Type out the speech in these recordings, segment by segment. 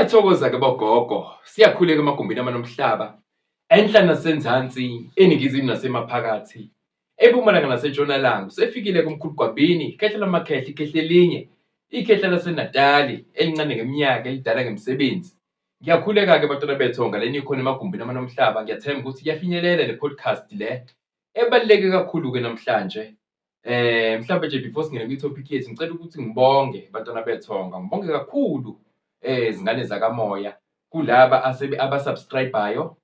Siyathokoza-ke bogogo, siyakhuleka emagumbini amanomhlaba, enhla nasenzansi, eningizimu nasemaphakathi, empumalanga nasentshonalanga. Usefikile kumkhulu Gwabini, ikhehla lamakhehla, ikhehla elinye, ikhehla laseNatali, elincane ngeminyaka, elidala ngemisebenzi. Ngiyakhuleka-ke bantwana bethonga leni ikhona emagumbini amanomhlaba, ngiyathemba ukuthi iyafinyelela le podcast le ebaluleke kakhulu-ke namhlanje. Mhlawumbe nje before singene kwi-topic yethu ngicela ukuthi ngibonge bantwana bethonga, ngibonge kakhulu zingane zakamoya kulaba asebe aba-subscribe-ayo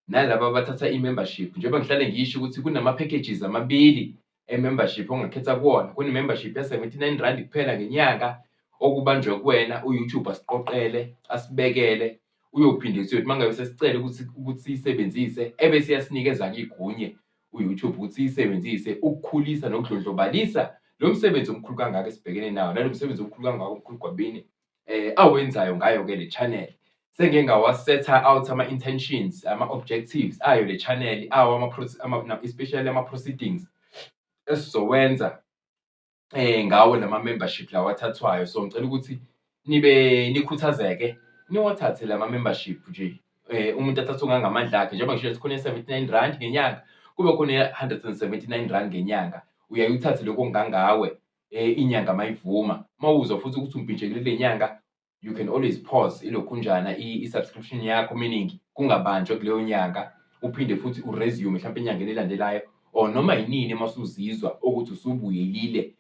nalaba abathatha i-membership. Njengoba ngihlale ngisho ukuthi kunama-packages amabili e-membership ongakhetha kuwona. Kune-membership ya-R79 kuphela ngenyanga okubanjwe kuwena u-YouTube asiqoqele asibekele uyophinde siyothi uma ngabe sesicela ukuthi siyisebenzise ebese iyasinikeza-ke igunya u-YouTube ukuthi siyisebenzise ukukhulisa nokudlondlobalisa lo msebenzi omkhulu kangaka esibhekene nawo nalo msebenzi omkhulu kangaka omkhulu Gwabini awenzayo ngayo-ke le channel. Sengike ngawasetha out ama-intentions, ama-objectives ayo le channel, awo especially ama-proceedings esizowenza ngawo lama membership lawa athathwayo. So ngicela ukuthi nibe nikhuthazeke niwathathe lama membership nje, umuntu athathe okungangamandla akhe. Njengoba ngisho khona i-R79 ngenyanga, kube khona i-R179 ngenyanga. Uyaye uthathe lokho okungangawe inyanga mayivuma. Mawuzwa futhi ukuthi umpintshekile kule nyanga, you can always pause ilokhunjana i-subscription yakho, meaning kungabanjwa kuleyo nyanga, uphinde futhi u-resume mhlawumpe enyangeni elandelayo or noma yinini uma usuzizwa ukuthi usubuyelile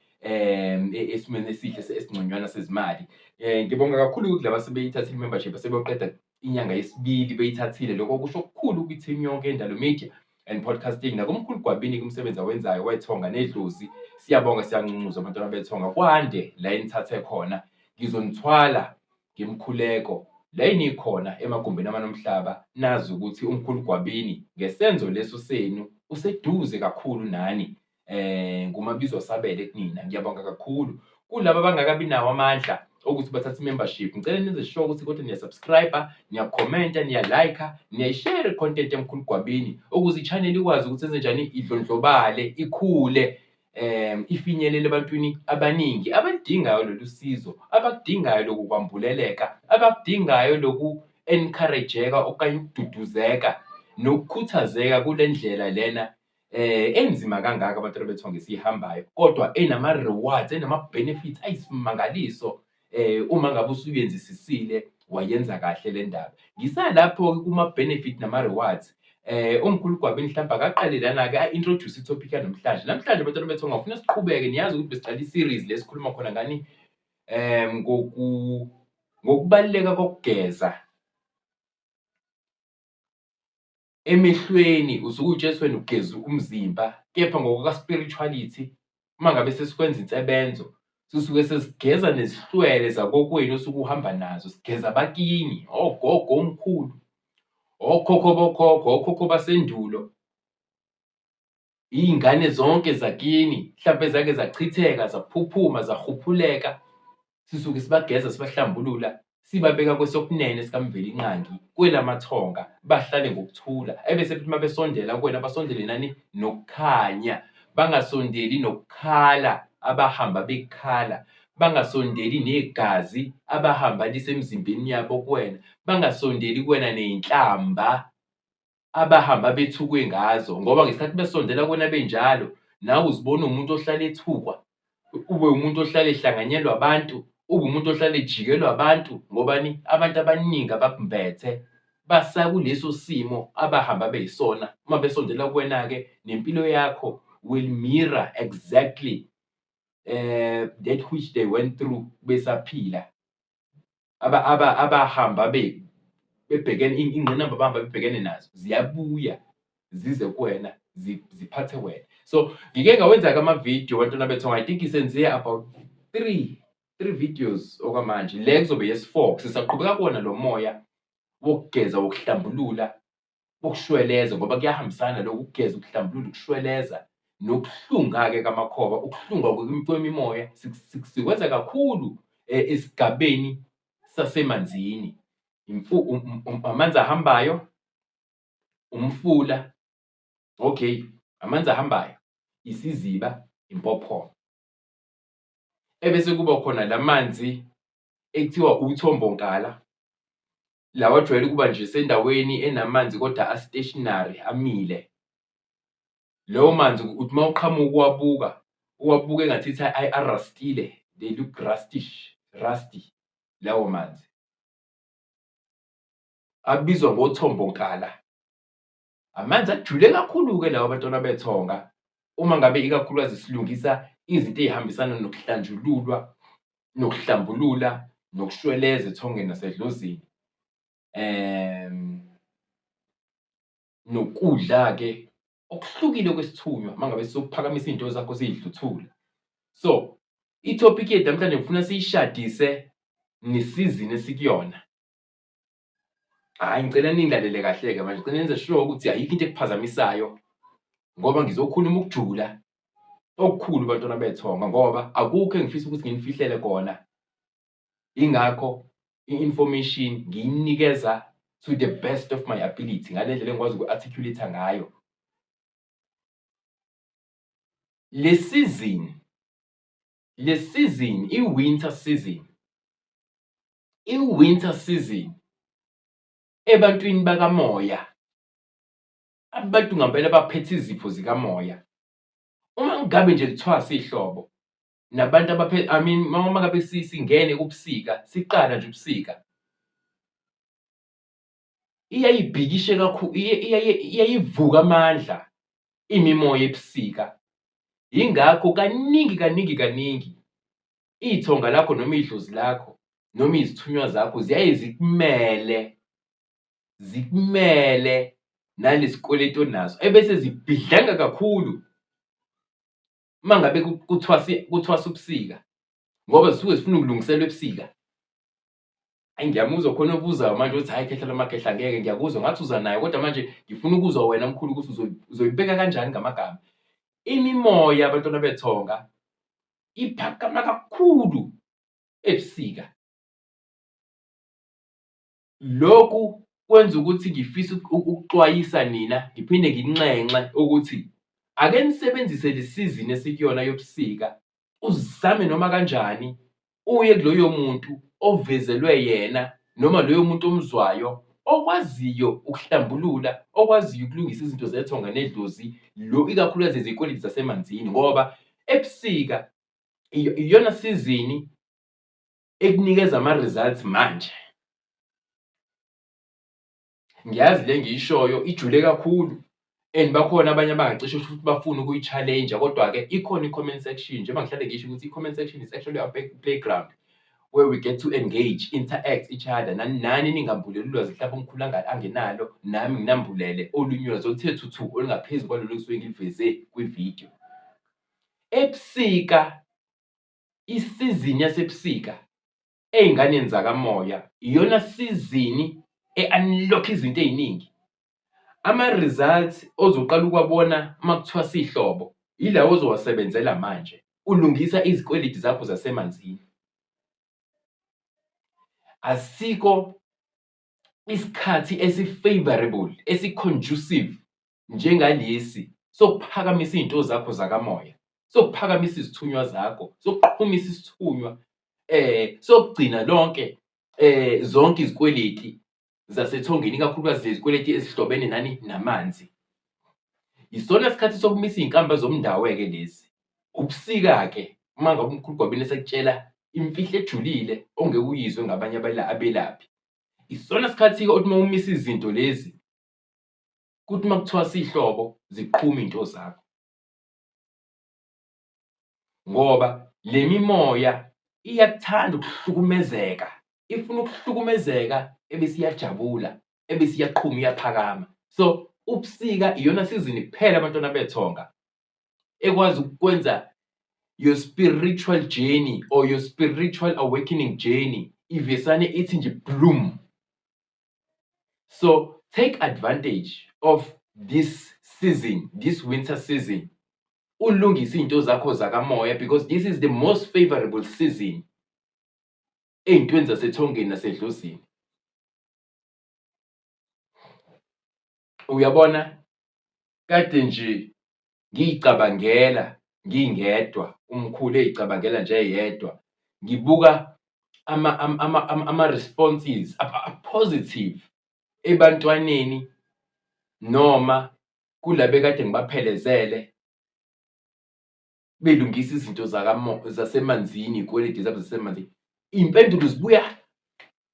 esimweni esihle esingconywana sezimali. Ngibonga kakhulu kulaba asebeyithathile i-membership, asebeyoqeda inyanga yesibili beyithathile. Lokho kusho okukhulu kwi-team yonke yeNdalo Media and Podcasting nakumkhulu Gwabini kumsebenzi awenzayo wethonga nedlozi. Siyabonga, siyanxuxuza abantwana bethonga, kwande la enithathe khona. Ngizonithwala ngemkhuleko la enikhona emagumbini amanomhlaba, nazi ukuthi umkhulu Gwabini ngesenzo leso senu useduze kakhulu nani, ngumabizo asabele kunina. Ngiyabonga kakhulu kulaba abangakabi nawo amandla okuthi bathathe i-membership. Ngicela nenze sure ukuthi kodwa niya-subscribe, niya-commenta, niya-like, niyayishare i-content yamkhulu Gwabini ukuze i-channel ikwazi ukuthi enze njani, idlondlobale, ikhule, ifinyelele ebantwini abaningi abaludingayo lolu sizo, abakudingayo lokhu kwambuleleka, abakudingayo loku encourage-eka okanye ukududuzeka nokukhuthazeka kule ndlela lena enzima kangaka abantwana bethonga esiyihambayo, kodwa enama-rewards, enama-benefits ayisimangaliso uma ngabe usuyenzisisile wayenza kahle le ndaba. Ngisalapho-ke kuma-benefit nama-rewards, umkhulu Gwabini mhlawumbe akaqale lana-ke a-introduce i-topic yanamhlanje. Namhlanje bantwana bethonga ngifuna siqhubeke, niyazi ukuthi besiqala i-series le esikhuluma khona ngani, ngokubaluleka kokugeza emehlweni. Usuke uy'tshela wena ugeza umzimba, kepha ngokuka-spirituality uma ngabe sesikwenza insebenzo sisuke sesigeza nezihlwele zakokwenu osuke uhamba nazo, sigeza abakini, ogogo, omkhulu, okhokho bokhokho, okhokho basendulo, iy'ngane zonke zakini mhlampe zake zachitheka, zaphuphuma, zahhuphuleka, sisuke sibageza, sibahlambulula, sibabeka kwesokunene sikaMvelinqangi kwelamathonga, bahlale ngokuthula. Ebese bethi uma besondela kuwena basondele nani? Nokukhanya, bangasondeli nokukhala abahamba bekhala, bangasondeli negazi abahamba lisemzimbeni yabo kuwena, bangasondeli kuwena ney'nhlamba abahamba bethukwe ngazo, ngoba ngesikhathi besondela kuwena benjalo, nawe uzibona uwumuntu ohlale ethukwa, ube umuntu ohlale ehlanganyelwa abantu, ube umuntu ohlale ejikelwa abantu, ngobani? Abantu abaningi abakumbethe basakuleso simo abahamba beyisona. Uma besondela kuwena-ke nempilo yakho will mirror exactly that which they went through besaphila. Abahamba bebhekene ingqinamba abahamba bebhekene nazo ziyabuya zize kuwena, ziphathe wena. So ngike ngawenza-ke amavidiyo bantwana bethonga, I think senze about three videos okwamanje, le kuzobe yesi-four. Sisaqhubeka kuwona lo moya wokugeza, wokuhlambulula, wokushweleza, ngoba kuyahambisana lokhu, ukugeza, ukuhlambulula, ukushweleza nokuhlunga-ke kamakhoba. Ukuhlunga kwemimoya sikwenza kakhulu esigabeni sasemanzini, amanzi ahambayo, umfula, okay, amanzi ahambayo, isiziba, impophoma. Ebese kuba khona la manzi ekuthiwa uthombonkala. Lawa ajwayele ukuba nje sendaweni enamanzi kodwa a-stationary amile. Lawo manzi uthi uma uqhamuka uwabuka, uwabuke engathithi arastile, they look rustish, rusty lawo manzi. Abizwa ngothombonkala. Amanzi ajule kakhulu-ke lawa bantwana bethonga, uma ngabe ikakhulukazi silungisa izinto ey'hambisana nokuhlanjululwa, nokuhlambulula, nokushweleza ethongeni nasedlozini. Nokudla-ke okuhlukile kwesithunywa uma ngabe sokuphakamisa iy'nto zakho siy'dluthula. So, i-topic yethu namhlanje ngifuna siyishadise nesizini esikuyona. Hhayi ngicela ningilalele kahle-ke manje, ngicela nenze sure ukuthi ayikho into ekuphazamisayo ngoba ngizokhuluma ukujula okukhulu bantwana bethonga ngoba akukho engifisa ukuthi nginifihlele kona. Yingakho i-information ngiyinikeza to the best of my ability ngale ndlela engikwazi uku-articulate ngayo. Le season, le season i-winter season, i-winter season ebantwini bakamoya, abantu ngampela abaphethe izipho zikamoya. Uma ngabe nje lithwasa ihlobo nabantu abaphethe, I mean uma ngabe singene kubusika, siqala nje ubusika, iyayibhikishe kakhulu, iyayivuka amandla imimoya ebusika. Yingakho kaningi kaningi kaningi ithonga lakho noma idlozi lakho noma izithunywa zakho ziyaye zikumele, zikumele nalesikweletu onaso ebese zibhidlanga kakhulu uma ngabe kuthwasa ubusika ngoba zisuke zifuna ukulungiselwa ebusika. Ayi ngiyamuzwa khona obuzayo manje uthi hhayi khehla lamakhehla ngeke ngiyakuzwa ngathi uza nayo kodwa manje ngifuna ukuzwa wena mkhulu ukuthi uzoyibeka kanjani ngamagama. Imimoya abantwana bethonga iphakama kakhulu ebusika. Lokhu kwenza ukuthi ngifise ukuxwayisa nina ngiphinde nginxenxe ukuthi ake nisebenzise le sizini esikuyona yobusika uzame noma kanjani uye kuloyo muntu ovezelwe yena noma loyo muntu omzwayo okwaziyo ukuhlambulula, okwaziyo ukulungisa izinto zethonga nedlozi, lo ikakhulukazi izikweletu zasemanzini ngoba ebusika iyona sizini ekunikeza ama-results manje. Ngiyazi le engiyishoyo ijule kakhulu and bakhona abanye abangacishe futhi bafune ukuyi-challenge-a kodwa-ke ikhona i-comment section njengoba ngihlale ngisho ukuthi i-comment section is actually our playground where we get to engage, interact each other. Nani nani ningambuleli ulwazi mhlawumbe umkhulu angenalo, nami nginambulele olunye ulwazi oluthe thuthu olungaphezu kwalolu engisuke ngiluveze kwividiyo. Ebusika, isizini yasebusika ey'nganeni zakamoya iyona sizini e-unlock izinto ey'ningi. Ama-results ozoqala ukuwabona uma kuthiwa sihlobo yilawa ozowasebenzela manje ulungisa izikweleti zakho zasemanzini. Asikho isikhathi esi-favourable, esi-conducive njengalesi sokuphakamisa iy'nto zakho zakamoya, sokuphakamisa izithunywa zakho, sokuqhumisa isithunywa, sokugcina lonke zonke izikweleti zasethongeni, ikakhulukazi lezikweleti ezihlobene nani namanzi. Yisona sikhathi sokumisa iy'nkamba zomndawe-ke lesi. Ubusika-ke uma ngabe umkhulu Gwabini esekutshela imfihlo ejulile ongeke uyizwe ngabanye abelaphi. Isona sikhathi-ke othi uma umisa izinto lezi kuthi uma kuthiwa sihlobo ziqhume iy'nto zakho. Ngoba le mimoya iyakuthanda ukuhlukumezeka, ifuna ukuhlukumezeka ebese iyajabula, ebese iyaqhuma iyaphakama. So ubusika iyona sizini kuphela abantwana bethonga ekwazi ukwenza your spiritual journey or your spiritual awakening journey ivesane ithi nje bloom. So take advantage of this season, this winter season. Ulungise izinto zakho zakamoya because this is the most favorable season ey'ntweni zasethongeni nasedlozini. Uyabona kade nje ngiyicabangela ngingedwa, umkhulu eyicabangela nje eyedwa, ngibuka ama-responses positive ebantwaneni noma kulaba ekade ngibaphelezele belungisa izinto zasemanzini, iy'kweleti zabo zasemanzini. Iy'mpendulo zibuya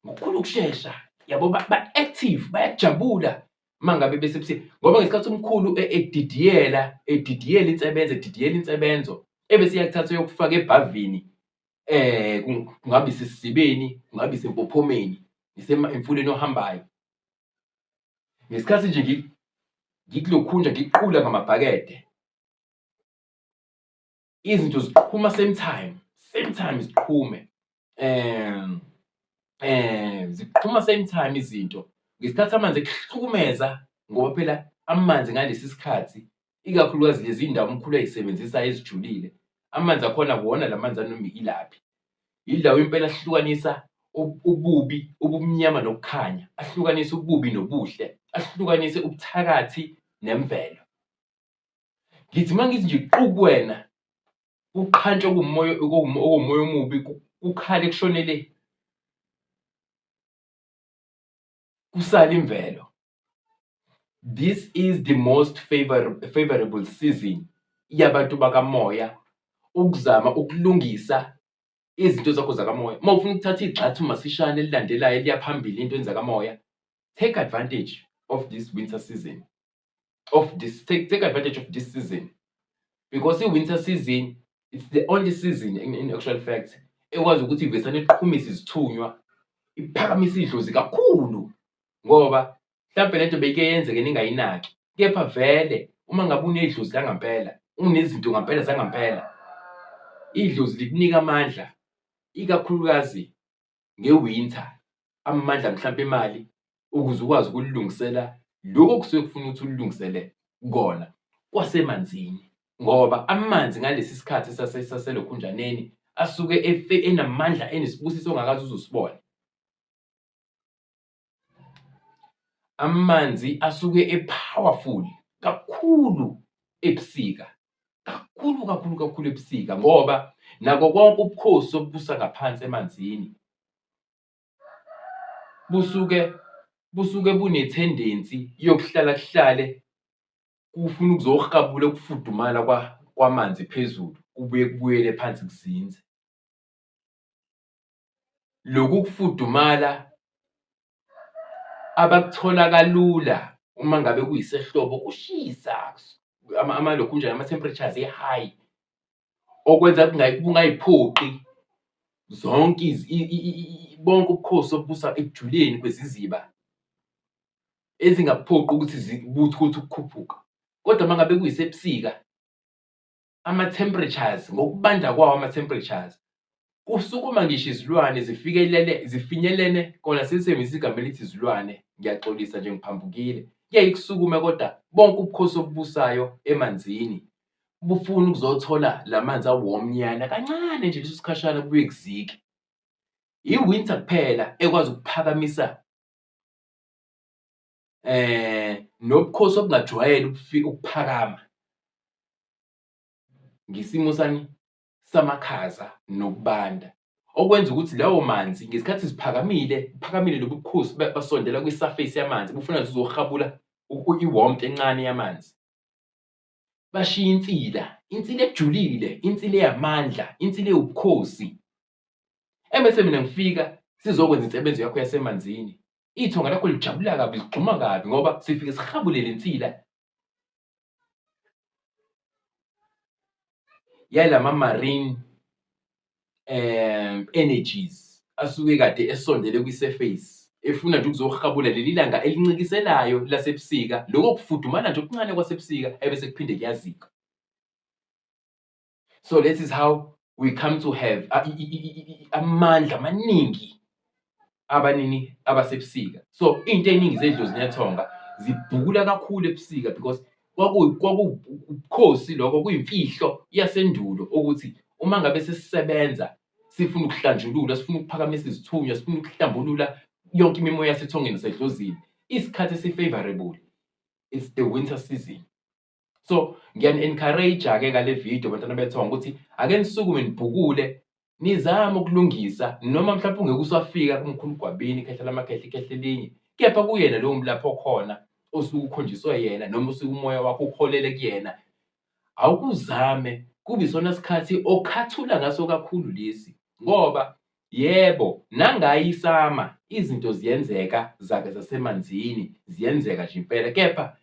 ngokukhulu ukushesha, yabo, ba-active, bayajabula uma ngabe besebusika ngoba ngesikhathi umkhulu edidiyela, edidiyela insebenzo, edidiyela insebenzo ebese iyakuthatha uyokufaka ebhavini, kungabe isesizibeni, kungabe isempophomeni, emfuleni ohambayo. Ngesikhathi nje ngikulokhunja ngiqula ngamabhakede, izinto ziqhuma same time, same time ziqhume. Ziqhuma same time izinto. Ngesikhathi amanzi ekuhlukumeza ngoba phela amanzi ngalesi sikhathi, ikakhulukazi lezi ndawo umkhulu ay'sebenzisayo ezijulile, amanzi akhona akuwona la manzi anoma ilaphi. Yindawo impela ahlukanisa ububi, ubumnyama nokukhanya, ahlukanise ububi nobuhle, ahlukanise ubuthakathi nemvelo. Ngithi uma ngithi nje qu kuwena, kuqhantshe okuwumoya okuwumoya omubi kukhale kushone le. Kusale imvelo. This is the most favorable season yabantu bakamoya ukuzama ukulungisa izinto zakho zakamoya. Uma ufuna ukuthatha igxathu masishane elilandelayo eliya phambili entweni zakamoya, take advantage of this winter season. Of this take advantage of this season because i-winter season, it's the only season in actual fact ekwazi ukuthi ivesane iqhumise izithunywa, iphakamise idlozi kakhulu, ngoba mhlampe lento beyike yenzeke ningayinaki, kepha vele uma ngabe unedlozi langampela, unezinto ngampela zangampela, idlozi likunika amandla, ikakhulukazi nge-winter, amandla mhlampe emali ukuze ukwazi ukulungisela lokhu okusuke kufuna ukuthi ulungisele kona kwasemanzini, ngoba amanzi ngalesi sikhathi saselokhunjaneni asuke enamandla, enesibusiso ongakaze uze usibone. Amanzi asuke e-powerful kakhulu ebusika, kakhulu kakhulu kakhulu ebusika, ngoba nako konke ubukhosi obubusa ngaphansi emanzini busuke bune-tendency yokuhlala kuhlale kufuna ukuzohabula ukufudumala kwamanzi phezulu, kubuye kubuyele phansi kuzinze. Lokhu kufudumala abakuthola kalula uma ngabe kuyisehlobo kushisa, amalokhunjana ama-temperatures e-high, okwenza kungay'phoqi zonke bonke ubukhosi obubusa ekujuleni kweziziba ezingakuphoqi ukuthi buthi ukukhuphuka. Kodwa uma ngabe kuyisebusika, ama-temperatures, ngokubanda kwawo ama-temperatures, kusukuma ngisho izilwane zifikelele zifinyelene kona, sisebenzisa igama elithi izilwane, ngiyaxolisa nje ngiphambukile. Kuyaye kusukume kodwa bonke ubukhosi obubusayo emanzini bufuna ukuzothola la manzi a-warm-nyana kancane nje leso sikhashana, kubuye kuzike. I-winter kuphela ekwazi ukuphakamisa nobukhosi obungajwayele ukuphakama ngesimo sani samakhaza nokubanda, okwenza ukuthi lawo manzi ngesikhathi ziphakamile, buphakamile lobu bukhosi basondela kwi-surface yamanzi, bufuna nje ukuzohabula i-warmth encane yamanzi. Bashiya insila, insila ejulile, insila eyamandla, insila ewubukhosi. Ebese mina ngifika sizokwenza insebenzo yakho yasemanzini. Ithonga lakho lijabula kabi, ligxuma kabi ngoba sifike sihabule le nsila yalama marine energies asuke kade esondele kwi-surface, efuna nje ukuzohabula leli langa elincikiselayo lasebusika, lokho kufudumala nje okuncane kwasebusika, ebese kuphinde kuyazika. So this is how we come to have amandla amaningi abanini abasebusika. So into ey'ningi zedlozi nethonga zibhukula kakhulu ebusika because kwakuwubukhosi lokho, kuyimfihlo yasendulo ukuthi uma ngabe sesisebenza sifuna ukuhlanjulula, sifuna ukuphakamisa izithunywa, sifuna ukuhlambulula yonke imimoya yasethongeni nasedlozini, isikhathi esi-favourable, it's the winter season. So ngiyani-encourage-ke ngale video, bantwana bethonga, ukuthi ake nisukume nibhukule. Nizame ukulungisa noma mhlawumbe ungeke usafika kumkhulu Gwabini ikhehla lamakhehla ikhehla elinye, kepha kuyena lowo mlaphi okhona osuke ukhonjiswe yena noma osuke umoya wakho ukuholele kuyena. Awukuzame kube isona sikhathi okhathula ngaso kakhulu lesi ngoba yebo nangayo isama izinto ziyenzeka zake zasemanzini ziyenzeka nje impela kepha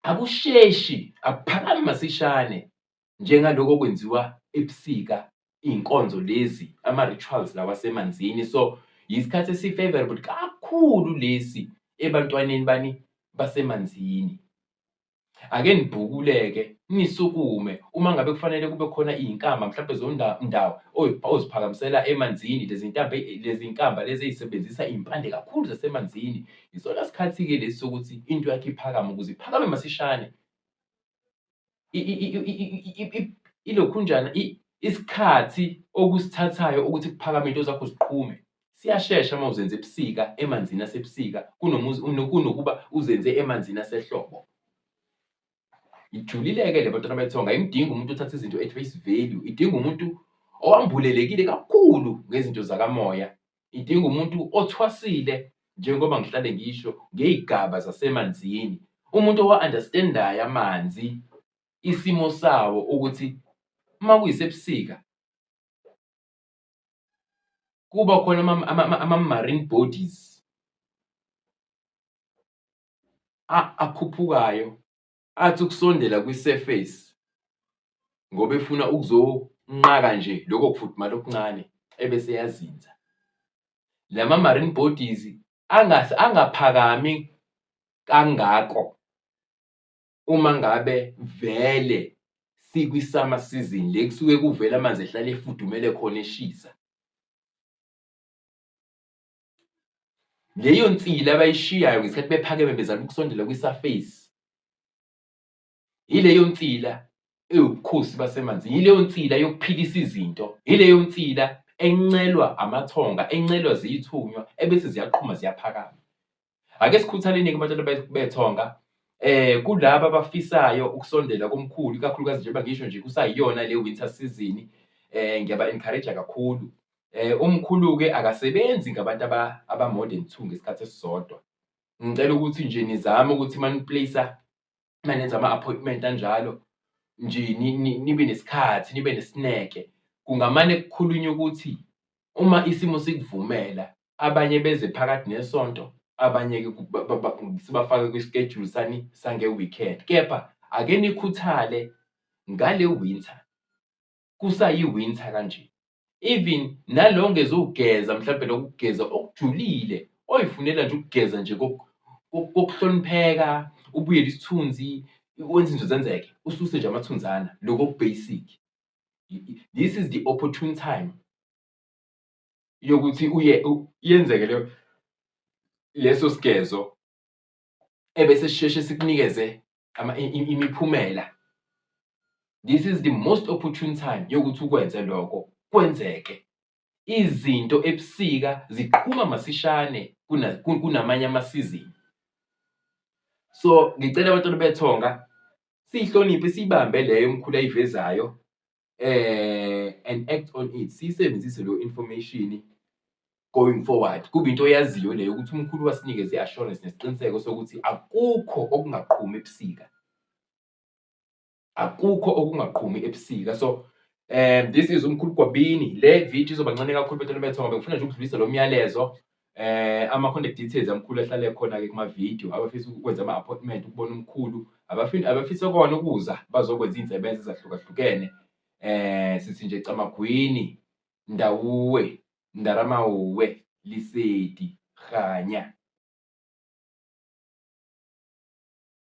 akusheshi akuphakami masishane njengaloko okwenziwa ebusika iy'nkonzo lezi ama-rituals lawa asemanzini so yisikhathi esi-favourable kakhulu lesi ebantwaneni bani basemanzini. Ake nibhukuleke nisukume uma ngabe kufanele kube khona iy'nkamba mhlampe zondawo oziphakamisela emanzini lezi ntambo lezi nkamba lezi ey'sebenzisa iy'mpande kakhulu zasemanzini. Isona sikhathi-ke lesi sokuthi into yakho iphakame ukuze iphakame masishane. Ilokhunjana isikhathi okusithathayo ukuthi kuphakame iy'nto zakho ziqhume siyashesha uma uzenza ebusika emanzini asebusika kunokuba uzenze emanzini asehlobo. Ijulile-ke le bantwana bethonga, ayimdingi umuntu othatha izinto at face value, idinga umuntu owambulelekile kakhulu ngezinto zakamoya, idinga umuntu othwasile njengoba ngihlale ngisho ngey'gaba zasemanzini, umuntu owa-understand-ayo amanzi, isimo sawo ukuthi uma kuyisebusika kuba khona ama-marine bodies akhuphukayo athi ukusondela kwi-surface ngoba efuna ukuzonqaka nje lokho kufudumala okuncane ebese eyazinza. Lama marine bodies angaphakami kangako uma ngabe vele sikwi-summer season le kusuke kuvele amanzi ehlale efudumele khona eshisa. Leyo nsila abayishiyayo ngesikhathi bephakeme bezama ukusondela kwi-surface, yileyo nsila ewubukhosi basemanzini, yileyo nsila yokuphilisa izinto, yileyo nsila encelwa amathonga, encelwa ziyithunywa ebese ziyaqhuma ziyaphakama. Ake sikhuthaleni-ke bantwana bethonga kulaba abafisayo ukusondela komkhulu ikakhulukazi njengoba ngisho nje kusayiyona le winter season ngiyaba-encourage-a kakhulu. Umkhulu-ke akasebenzi ngabantu aba more than two ngesikhathi esisodwa. Ngicela ukuthi nje nizame ukuthi uma ni-place-a uma nenza ama-appointment anjalo nje nibe nesikhathi nibe nesineke. Kungamane kukhulunywe ukuthi uma isimo sikuvumela abanye beze phakathi nesonto abanye-ke sibafake kwi-schedule sani sange-weekend. Kepha ake nikhuthale ngale winter, kusayi-winter kanje. Even nalo ongezukugeza mhlampe lokhu kugeza okujulile oyifunela nje ukugeza nje kokuhlonipheka, ubuyele isithunzi, wenze izinto zenzeke, ususe nje amathunzana lokhu oku-basic. This is the opportune time yokuthi uye yenzeke leyo leso sigezo ebese sisheshe sikunikeze imiphumela. This is the most opportune time yokuthi ukwenze lokho kwenzeke. Izinto ebusika ziqhuma masishane kunamanye amasizini. So ngicela abantwana bethonga siyihloniphe siyibambe leyo umkhulu ayivezayo and act on it, siyisebenzise leyo information going forward. Kube into oyaziyo leyo ukuthi umkhulu wasinikeza i-assurance nesiqiniseko sokuthi akukho okungaqhumi ebusika. Akukho okungaqhumi ebusika. So this is umkhulu Gwabini. Le video izoba ncane kakhulu bantwana bethonga, bengifuna nje ukudlulisa lo myalezo. Ama-contact details amkhulu ahlale khona-ke kuma-video, abafisa ukwenza ama-appointment ukubona umkhulu, abafisa kona ukuza bazokwenza iy'nsebenzo ezahlukahlukene. Sithi nje camagwini, ndawuwe, ndaramawuwe, lisedi, kganya.